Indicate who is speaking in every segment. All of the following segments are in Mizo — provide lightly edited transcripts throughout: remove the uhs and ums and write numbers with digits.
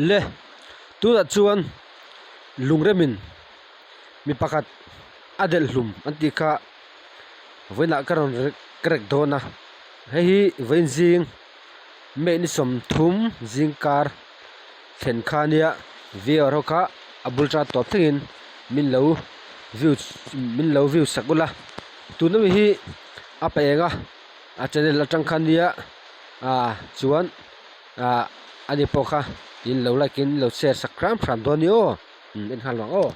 Speaker 1: Le tunah chuan lungremin mi pakhat a delh hlum an tih kha vawiinah ka rawn ka rek dawn a hei hi vawiin zing May ni 30 zing kar thlen kha ania viewer ho kha a bul tan tawp thlengin min lo view min lo view sak ula tuna mi hi a pa eng a a channel atang khan nia ah chuan ah ani pawh kha in lo like in lo share sak hram hram dawn a ni aw en nghal vang aw.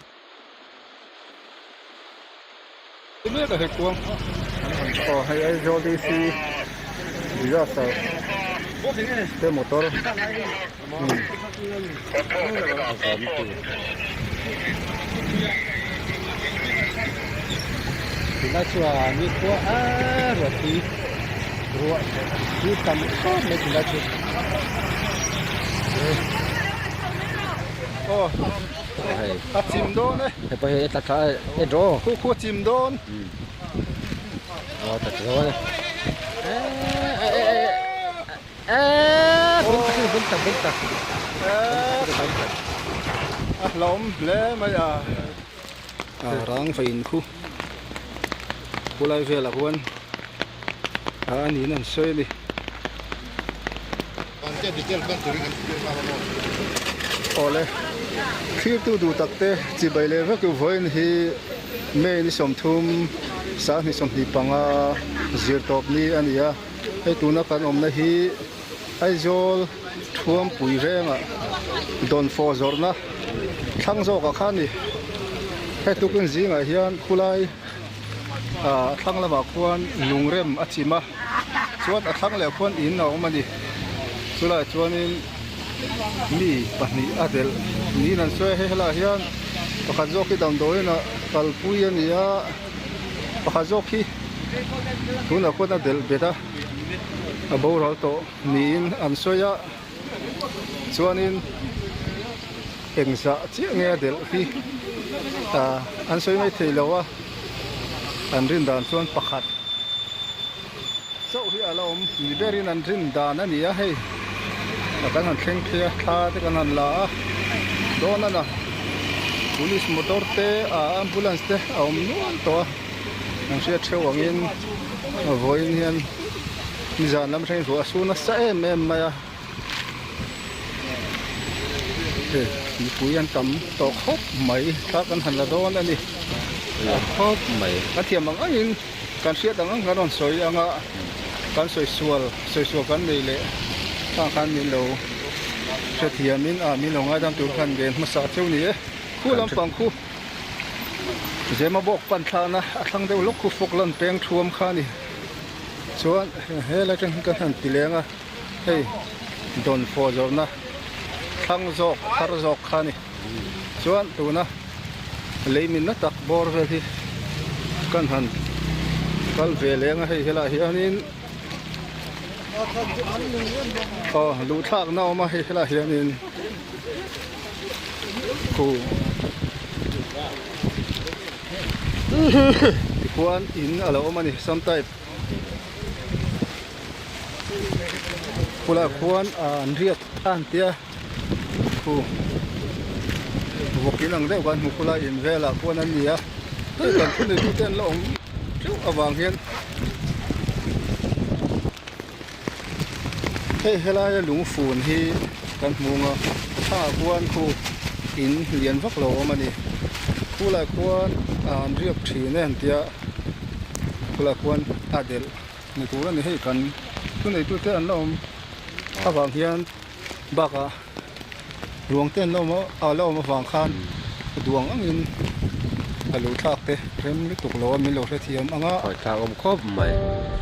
Speaker 2: Aw hei Aizawl DC disaster te motor
Speaker 1: Tunlai chuan ni khua a ruah tui ruah tui tam khawp mai tunlai chu.
Speaker 2: Aw a chim dawn e.
Speaker 1: Hei pawh hi a tla tha e draw.
Speaker 2: Khu khu a chim dawn.
Speaker 1: Aw tla tha dawn e. E bun tak bun tak bun tak.
Speaker 2: A hlawm hle mai a. A rang fei in khu. Khulai velah khuan a niin an sawi a ni. Awle thirtu duh tak te chibai leh vek vawiin hi May ni 30 2025 zir tawp ni a ni a hei tuna kan awmna hi Aizawl Thuampui vengah dawnfawh zawrhna thlang zawkah khan a ni hei tukin zingah hian khulai ah thlang lamah khuan lungrem a chim a chuan a thlang leh khuan in a awm a ni chulaiah chuanin mi pahnih a delh niin an sawi a hei helaiah hian pakhat zawk hi damdawiin ah kalpui a ni a pakhat zawk hi tunah khuan a delh bet a a boral tawh niin an sawi a chuanin engzah chiah nge a delh hi ah an sawi mai thei lo a an rin dan chuan pakhat chauh hi a la awm ni berin an rin dan a ni a hei a kan han thleng phei a thla te kan han la a dawn a na police motor te ah ambulance te a awm nual tawh a an hriat theuh angin vawiin hian nizan lam atangin ruah a su nasa em em mai a hei mipui an tam tawh khawp mai thla kan han la dawn a ni
Speaker 1: khawp mai
Speaker 2: a thiam ang angin kan hriat ang ang kan rawn sawi ang a kan sawi sual sawi sual kan nei leh khang khan min lo hrethiamin a min lo ngaidam tur khan ven hmasa cheu ni e khu lampang khu Zema bawk pan thlahna a thlang deuh lawk khu Falkland peng thuam kha a ni chuan helai atang hian kan han ti leng a hei dawnfawh zawrhna thlang zawk thar zawk kha a ni chuan tuna lei min na tak bawr vel hi kan han kal ve leng a hei helaiah hianin aw luh thlakna a awm a hei helaiah hianin. Khu tikhuan in a lo awm a ni some type khulaiah khuan an riak a an tia khu vawk in ang deuh kan hmu khulai in velah khuan an ni a hei kan thu nei tute an la awm teuh avang hian Hei helaia lungfun hi kan hmu ang a thla khuan khu in lian vak lo awm a ni khulai khuan an riak thin e an tia khulai khuan a delh ni tur a ni hei kan thuneitute an la awm avang hian bakah ruang te an la awm a a la awm avang khan duang angin a lo thlak te rem lutuk lo a min lo hrethiam ang a.
Speaker 1: Khawi thlak awm khawp mai.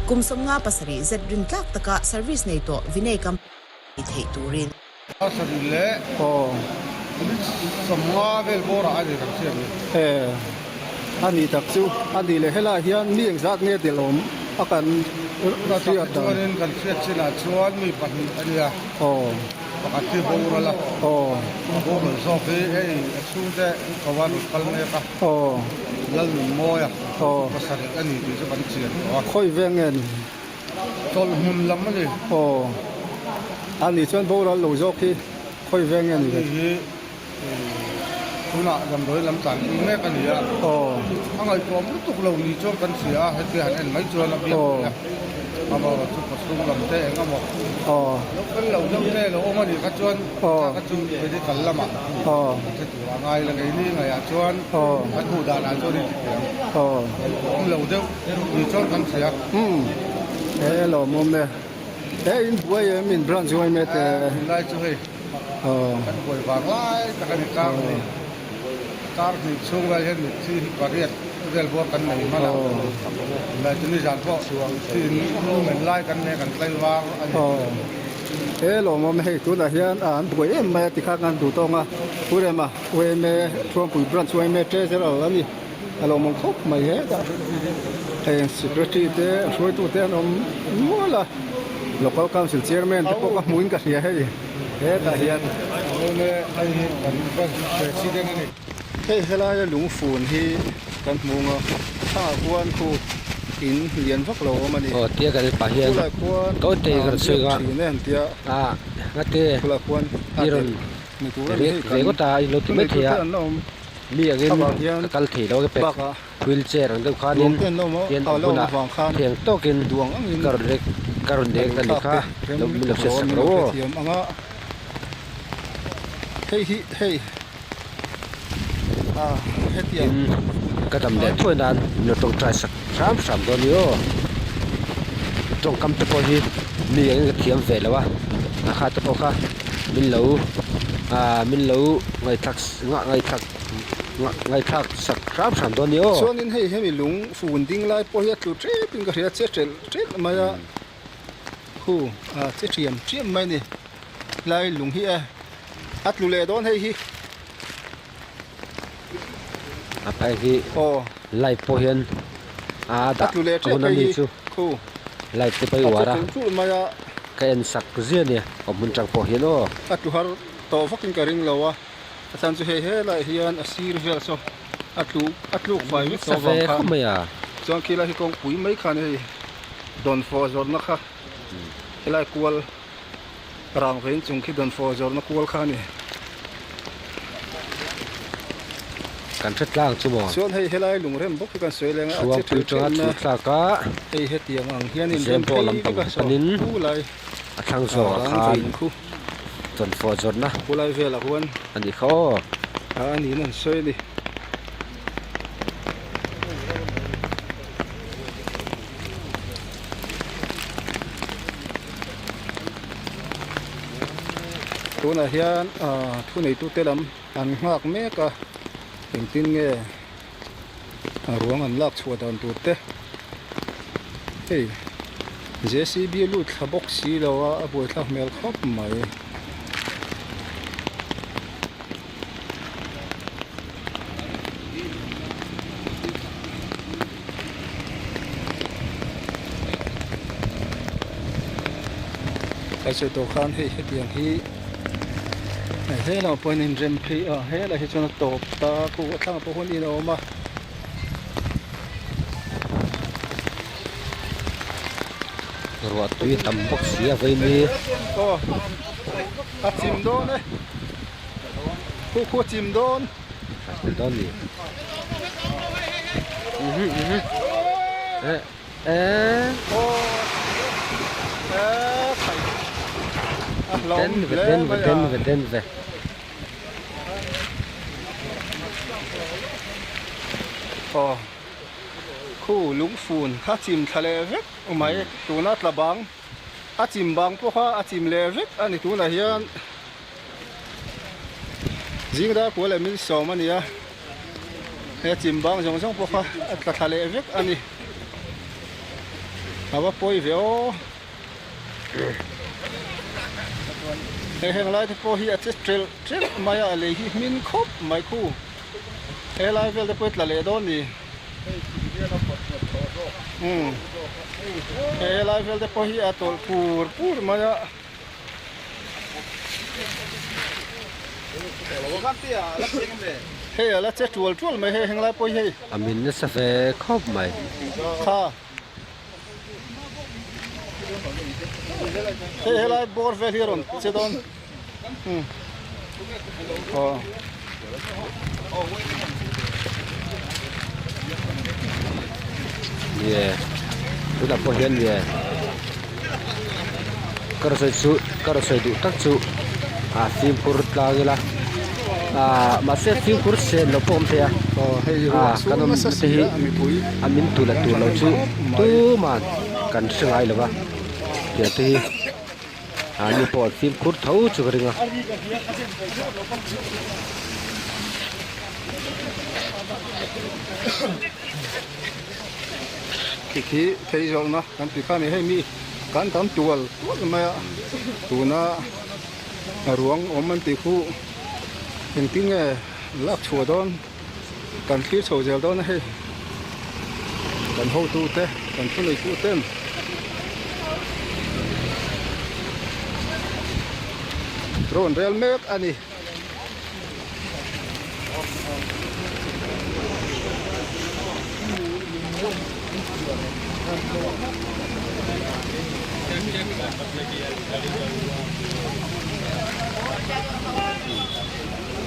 Speaker 3: Kum 57 zet rin tlak taka service nei tawh Vinay Company theih turin.
Speaker 4: 70 leh 50 vel bawrah a ni kan hriat ni.
Speaker 2: E a ni tak chu a ni leh helaiah hian mi engzat nge tel awm a kan hriat dan.
Speaker 4: Chuanin kan hriat chinah chuan mi pahnih a nia.
Speaker 2: Aw.
Speaker 4: Pakhat hi boral a.
Speaker 2: Aw.
Speaker 4: A boral zawk hi hei a chhungte an ko a rawn kal mek a.
Speaker 2: Aw.
Speaker 4: Lalnunmawia.
Speaker 2: Aw.
Speaker 4: Pasarih a ni tih chu kan chian tawh a.
Speaker 2: Khawi veng nge ni?
Speaker 4: Chawlhmun lam a ni.
Speaker 2: Aw. A nih chuan boral lo zawk hi. Khawi veng nge ni ve?
Speaker 4: Hei hi tunah damdawi lam tlan pui mek a ni a. A ngaihtuahawm lutuk lo ni chuan kan hria a, hetia han en mai chuan a biak theih a. Amaherawhchu kawchhung lam te eng emaw lo fel lo deuh te lo awm a nih kha chuan kha kha chu medical lamah kan hre tur a ngai la. Keini ngaihah chuan kan hmuh danah chuan i ti thei ang. Ngaihtuahawm lo deuh ni chuan kan hria.
Speaker 2: He lawmawm e. He in buai em in branch uai mai te.
Speaker 4: Tunlai chu hei kan buai vang lai tak a ni kar hnih kar hnih chhung lai hian mitthi hi pariat vel bawr kan nei hman a tunlai chu nizan pawh thi in men lai kan nei kan tlai var a ni.
Speaker 2: He lawmawm hei tunah hian an buai em mai a tikha kan duh tawng a Pu Rema UMA Thuampui branch UMA treasurer a ni. A lo mawng khawp mai hetah heng secretary te a hruaitu te an awm nual a local council chairman te pawh ka hmuin ka hria hei hetah hian. Hei helaia lungfun hi kan hmu ang a thla khuan khu in lian vak lo awm a ni khulai khuan an biak thin e an tia khulai khuan a tel ni tur a ni hei kan thuneitu te an la awm.
Speaker 1: Mi angin ka kal thei lo pek wheel chair ang deuh khanin tian a hunah thiang tawkin ka rawn rek ka rawn rek a ni kha lo min lo hriat sak ro aw. Tin ka dam leh thuai nan min lo tawngtai sak hram hram dawn ni aw. Tawngkam te pawh hi mi angin ka thiam ve lo a a kha te pawh kha min lo ah min lo ngaihthlak ngaihthlak ngaihthlak sak hram hram dawn ni aw.
Speaker 2: Chuanin hei hemi lung fun ding lai pawh hi a tlu tep in ka hria che ṭelh ṭelh mai a khu a che ṭhiam ṭhiam mai a ni lai lung hi e a tlu leh dawn hei hi.
Speaker 1: A phei hi light pawh hian a dah a hun ami chu light te pawh hi uar a ka en sak zia a nia awm hmun tang pawh hian aw.
Speaker 2: A tlu har tawh vakin ka ring lo a a chhan chu hei helaiah hian a sir vel saw a tlu a tluk fai vek tawh avang khan chuan khilai hi kawngpui mai khan hei dawnfawh zawrhna kha helai kual. Rang vein chung khi dawnfawh zawrhna kual kha a ni.
Speaker 1: Kan hre tlang chu maw?
Speaker 2: Chuan hei helai lungrem bawk hi kan sawi leng a, a che
Speaker 1: Chhuangpui
Speaker 2: ṭhel
Speaker 1: aṭanga
Speaker 2: ṭhelna
Speaker 1: chhut thlak a,
Speaker 2: hei hetiang ang hian inrem
Speaker 1: Zempawh
Speaker 2: phei
Speaker 1: lampang
Speaker 2: vek a saw
Speaker 1: panin
Speaker 2: khu lai
Speaker 1: a thlang zawkah
Speaker 2: rang
Speaker 1: khan
Speaker 2: vein khu
Speaker 1: dawnfawh zawrhna
Speaker 2: khu lai velah huan
Speaker 1: a nih kha aw.
Speaker 2: A niin an sawi a ni. Tunah hian ah thuneitute lam an nghak mek a engtin nge a ruang an lak chhuah dan tur te hei J C B lut thla bawk si lo a a buaithlak hmel khawp mai. Hmeichhe tawh khan hei hetiang hi he lamah pawh hian inrem phei a helaiah hi chuan a tawp ta khu a thlangah pawh huan in a awm a.
Speaker 1: Ruah tui a tam bawk si a vaimi.
Speaker 2: Aw a chim dawn e khu khu a chim dawn.
Speaker 1: A chim dawn ni. Mhm mhm eh eh.
Speaker 2: Aw eh khai a hlawm
Speaker 1: Den ve
Speaker 2: hle
Speaker 1: den ve
Speaker 2: mai
Speaker 1: den
Speaker 2: a.
Speaker 1: ve den ve.
Speaker 2: Aw khu lungfun kha chim thla leh vek mai tuna tla bang a chim bang pawh kha a chim leh vek a ni tunah hian zing dar kua leh min sawm a ni a he chim bang zawng zawng pawh kha a tla thla leh vek a ni a va pawi ve aw. Hei heng lai te pawh hi a che ṭelh ṭelh mai a a lei hi hmin khawp mai khu helai vel te pawh hi tla leh dawn ni umm hei helai vel te pawh hi a tawlh pur pur mai a. Hei a la che ṭual ṭual mai hei henglai pawh hi hei.
Speaker 1: A min nasa ve khawp mai.
Speaker 2: Kha. Hei helai bawr vel hi a rawn che dawn. Aw.
Speaker 1: Nie tunah pawh hian nie ka rawn sawi chu ka rawn sawi duh tak chu ah fimkhur tlang ila ah mahse fimkhur sen loh pawh a awm thei a ah kan awm te hi a min tu leh tur lo chu tuman kan hre ngai lo va tiang te hi. An ni pawh an fimkhur tho chu ka ring a.
Speaker 2: Khi khi phei zawlna kan ti kha a ni hei mi kan tam tual tual mai a tuna ruang awm an tih khu engtin nge lak chhuah dawn. Kan thlir chho zel dawn a hei kan hotu te kan thu nei tu ten rawn rel mek a ni.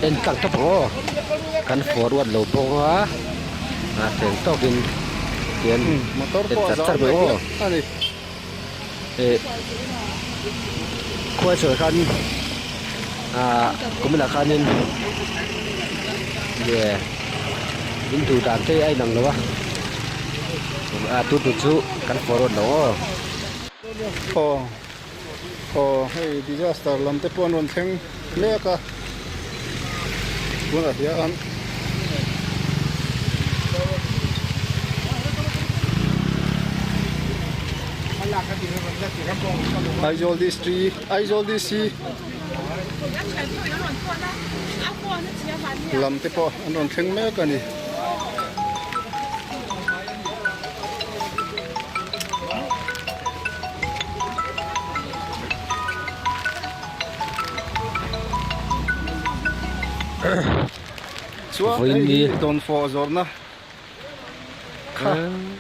Speaker 1: En tlang tawp ang aw kan forward lo bawk a a feng tawkin hian en char char mai aw eh khuai sawi khan ah kuminah khanin nge in duh dan te a inang lo a ah tun tur chu kan forward lo aw.
Speaker 2: Aw. Aw hei disaster lam te pawh an rawn thleng mek a tunah hian Aizawl district Aizawl DC lam te pawh an rawn thleng mek a ni. Chuan hei hi dawnfawh zawrhna kha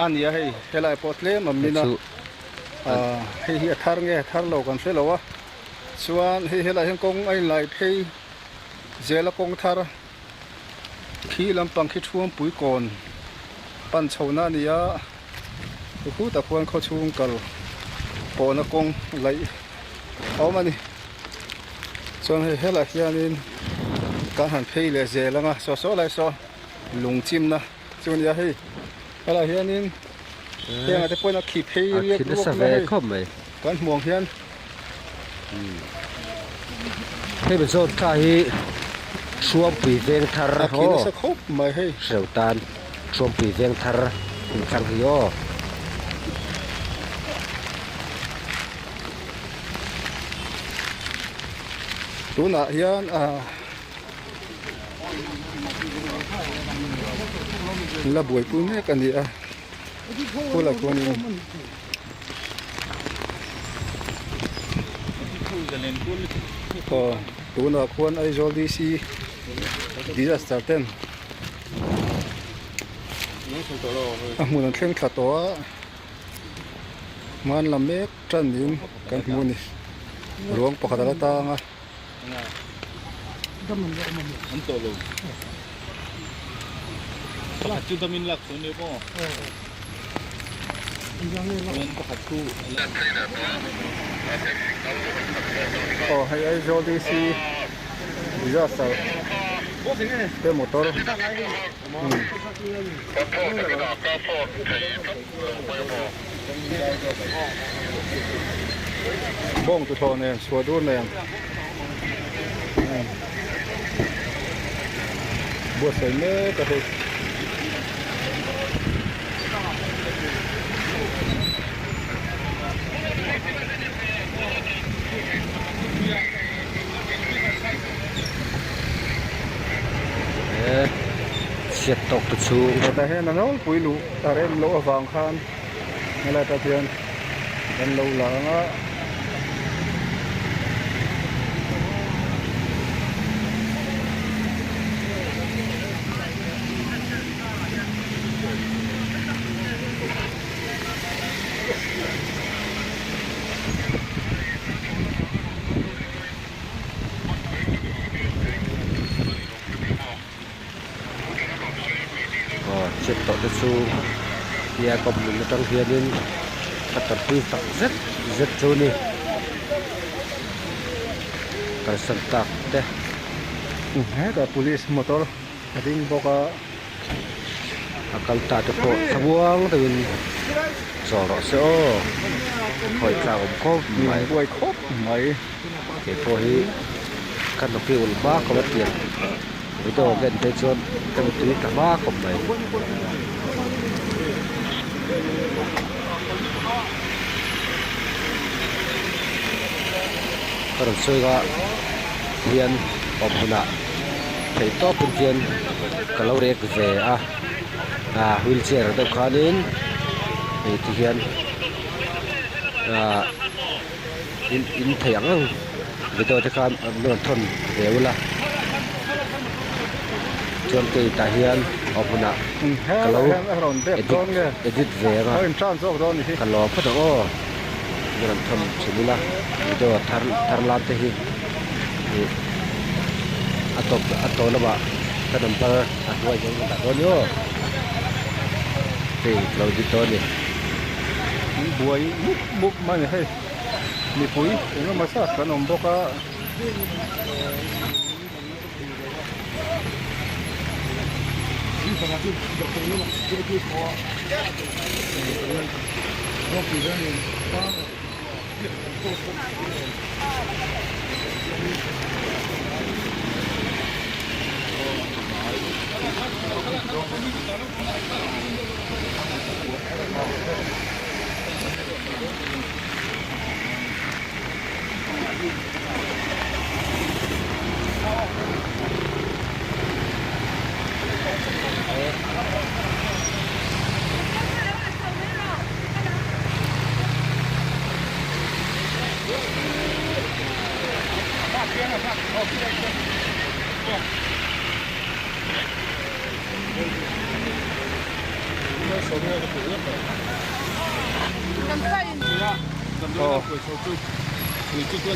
Speaker 2: a ni a hei helai pawh tlem a min a hei hi a thar nge a thar lo kan hre lo a chuan hei helai hian kawng a inlai phei zel a kawng thar. Khi lampang khi Thuampui kawn pan chhohna a ni a, khutah khuan khawchhung kal pawhna kawng laih a awm a ni. Chuan hei helaiah hianin kan han phei leh zel ang a, saw saw lai saw lung chimna chu a ni a hei helaiah hianin hengah te pawhin a khi phei riak ruak mai a hei kan hmuh ang hian.
Speaker 1: Hemi zawt thla hi Hruampui veng thar
Speaker 2: A khi nasa khawp mai hei.
Speaker 1: Hreu tan Hruampui veng thar inthlang hi aw.
Speaker 2: Tunah hian la buaipui mek a ni a. Khulai khuanin aw tunah khuan Aizawl DC disaster ten a hmun an thleng thla tawh a hman lam mek tan niin kan hmu a ni ruang pakhat a la tang a. Aw hei Aizawl DC disaster te motor bawng tuthlawh nen chhuah dur nen buatsaih mek a hei.
Speaker 1: Chhiat tawk te chu.
Speaker 2: Hetah hian a nawlpui luh a rem loh avang khan helai ah hian kan lo la ang a.
Speaker 1: chhiat tawh te chu nia kawmhmun atang hianin ka tawrhpui tak zet zet chu a ni kalsan tak te.
Speaker 2: Hetah police motor a ding bawk a.
Speaker 1: A kal ta te pawh thlamuang deuhin chawl rawh se aw khawi tlak awm khawp mai.
Speaker 2: Buai khawp mai.
Speaker 1: Kei pawh hi ka hnawk hi ulh hma khawp a tiang video ka en phei chuan ka mittui tla hma khawp mai. Ka rawn sawi a hian awm hunah theih tawpin hian ka lo rek ve a ah wheelchair deuh khanin hei ti hian ah. In in thei ang ang video te khan an rawn thawn ve ula chuan kei tah hian a hmunah ka lo edit edit ve ang a ka lawm phawt ang aw an rawn thawn thin ila video thar thar lam te hi ih a tawp a tawh lamah ka number a hnuai hian ka dah dawn ni aw hei ka lo edit dawn a ni.
Speaker 2: Buai mup mup mai a ni hei. Mipui eng emaw zat kan awm bawk a.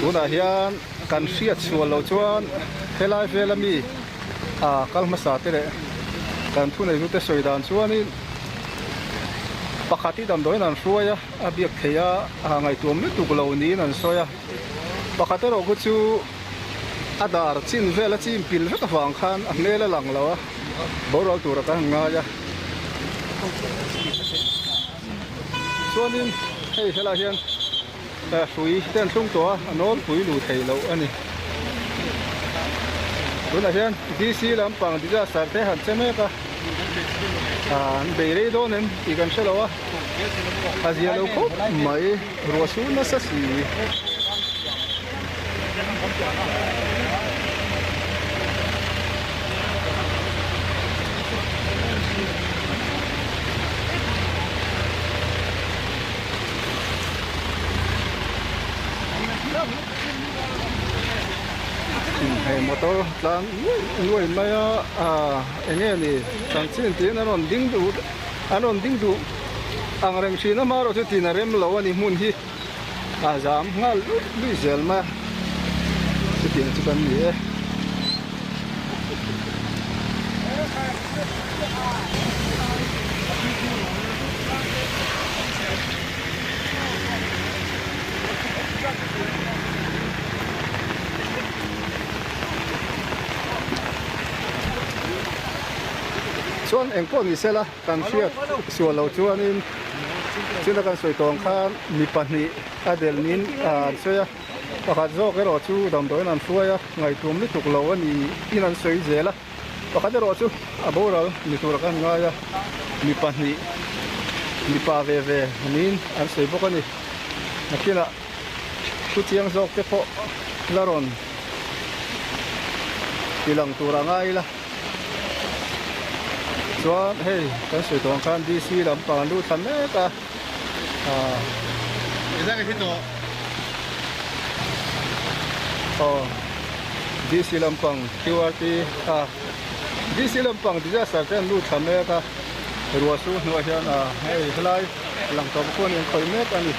Speaker 2: Tunah hian kan hriat chhuah loh chuan helai vela mi ah kal hmasa te leh kan thuneitute sawi dan chuanin pakhat hi damdawiin an hruai a a biak theih a a ngaihtuam lutuk lo niin an sawi a pakhat erawh khu chu a dar chin vel a chim pil vek avang khan a hmel a lang lo a boral tura kan han ngai a chuanin hei helaiah hian hrui te an thlung tawh a a nawlpui luh theih loh a ni tunah hian D_C lampang disaster te han che mek a an bei rei dawn em tih kan hre lo a a zia lo khawp mai ruah su nasa si. Hei motor tlan nuai mai a ah eng nge ni chanchin tiin an rawn ding duh an rawn ding duh ang reng thin a hma erawh chu tin a rem lo a ni hmun hi a zam nghal luih luih zel mai a chutiang chu kan ni e. Chuan eng pawh ni sela kan hriat sual lo chuanin chuna kan sawi tawng khan mi pahnih a delh niin an sawi a pakhat zawk erawh chu damdawiin an hruai a ngaihtuam lutuk lo a ni in an sawi zel a. Pakhat erawh chu a boral ni tura kan ngai a, mi pahnih mipa ve ve niin an sawi bawk a ni. Nakinah thu chiang zawk te pawh la rawn ti lang tur a ngai ila. Chuan hei kan sawi tawh ang khan DC lampang an lut thla mek a. Aw DC lampang QRT a DC lampang disaster te an lut thla mek a ruah su hnuaiah hian a hei helai lang tawp khuan in khawih mek a ni.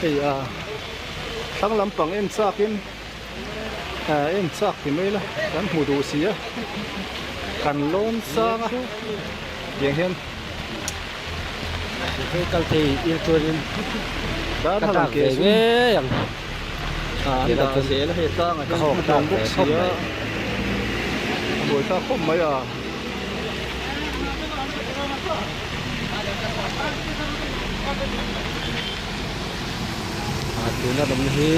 Speaker 2: Hei a thlang lampang en chak in ah en chak ti mai ila kan hmu duh si a kan lawn sang a tiang hian
Speaker 1: Hei kal thei ir chuanin ka dak ve ngei ang.
Speaker 2: An dah zel a hei tlangah hian a tlawm bawk si a a buai thlak khawp mai a.
Speaker 1: A tuna lam hi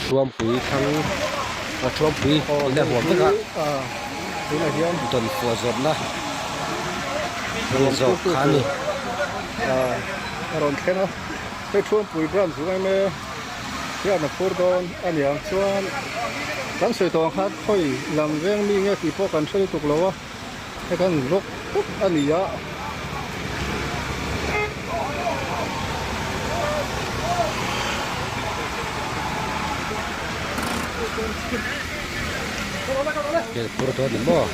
Speaker 1: Thuampui thlang a Thuampui in a huam vek a
Speaker 2: tunah hian
Speaker 1: dawnfuah zawrhna hmun zawk kha a ni.
Speaker 2: A rawn thleng a. Hei Thuampui branch chu em e hian a phur dawn a niang chuan kan sawi tawh ang khan khawi lam veng mi nge tih pawh kan hre lutuk lo a hei khan vlog tawp a ni a.
Speaker 1: Hmel phur dawn ni maw?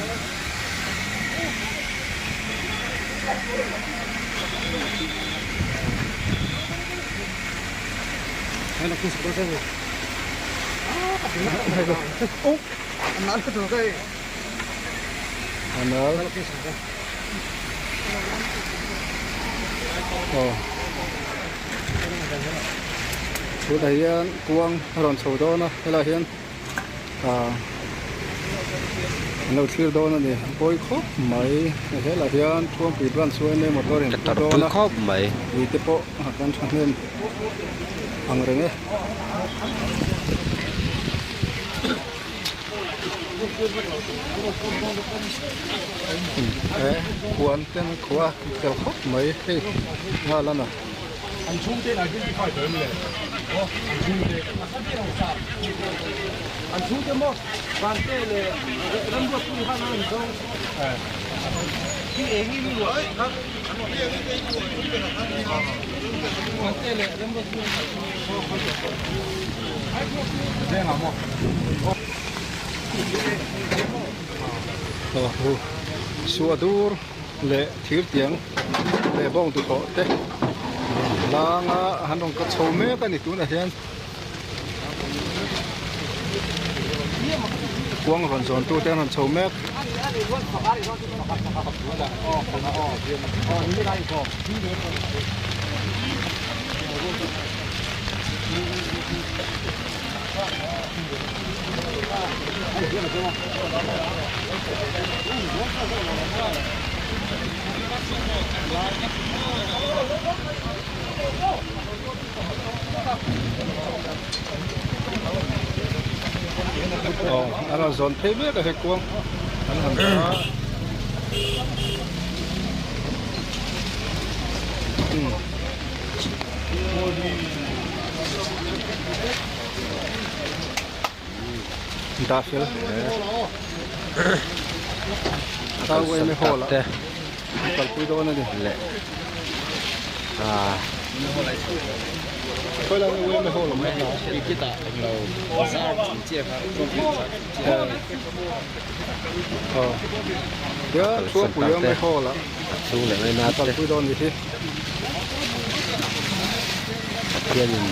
Speaker 2: Tunah hian kuang a rawn chho dawn a helaiah hian ah an lo thlir dawn a ni pawi khawp mai helaiah hian Thuampui branch yma motor in phur dawn a ui te pawh a kan thahnem ang reng e. He huan ten khua fel khawp mai hei nghal a na.
Speaker 4: An chhungte in identify tawh em le? Aw, an chhungte. An chhungte maw? Vante leh Ramruatpui khan an zawng. Hi eng in luah kha. Vante leh Ramruatpui an
Speaker 2: Vengah maw? Aw hu suadur leh thir tiang leh bawng duhawh te langa han rawn ka chho mek a ni tunah hian kuang rawn zawn tu te an rawn chho mek. Aw a rawn zawn phei mek a he kuang an han dah a Dah fel
Speaker 1: A kalsan tak te
Speaker 2: kalpui dawn a ni
Speaker 1: leh ah kalsan tak te a chhung leh ngaina te
Speaker 2: kalpui dawn a ni hi.
Speaker 1: Pathianin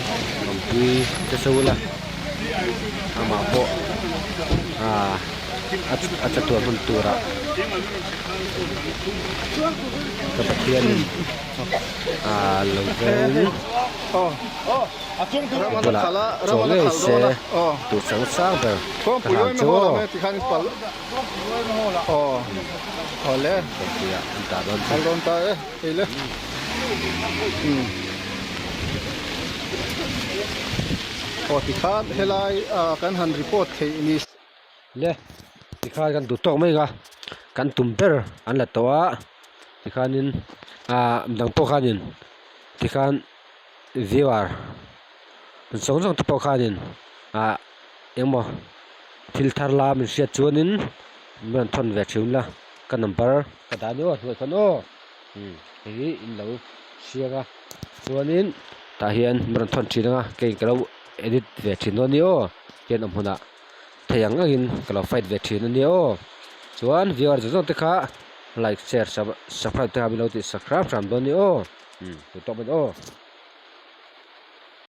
Speaker 1: awmpui te so ula amah pawh aaa a chatuan hun turah ka Pathianin aaa lo vengin a bulah chaw ngei se tur chang sang ber ka hlau chu aw. Kawngpuiah an tah dawn chu.
Speaker 2: Hei le umm aw tikhan helai ah kan han report theih ni
Speaker 1: le tikhan kan duh tawk mai ang a kan tum ber an la tawh a tikhanin ah midang pawh khanin tikhan viewer zawng zawng te pawh khanin ah engmaw thil thar la min hriat chuanin min rawn thawn ve thin ula ka number ka dah nual hnuai khan aw. Umm hei hi in lo hriang a chuanin tah hian min rawn thawn thin ang a kei ka lo edit ve thin dawn a ni aw hian awm hunah thei ang angin ka lo fight ve thin a nia aw chuan viewer zawng zawng te kha like share subscribe te kha min lo tih sak hram hram dawn a ni aw. Umm tawp mai aw.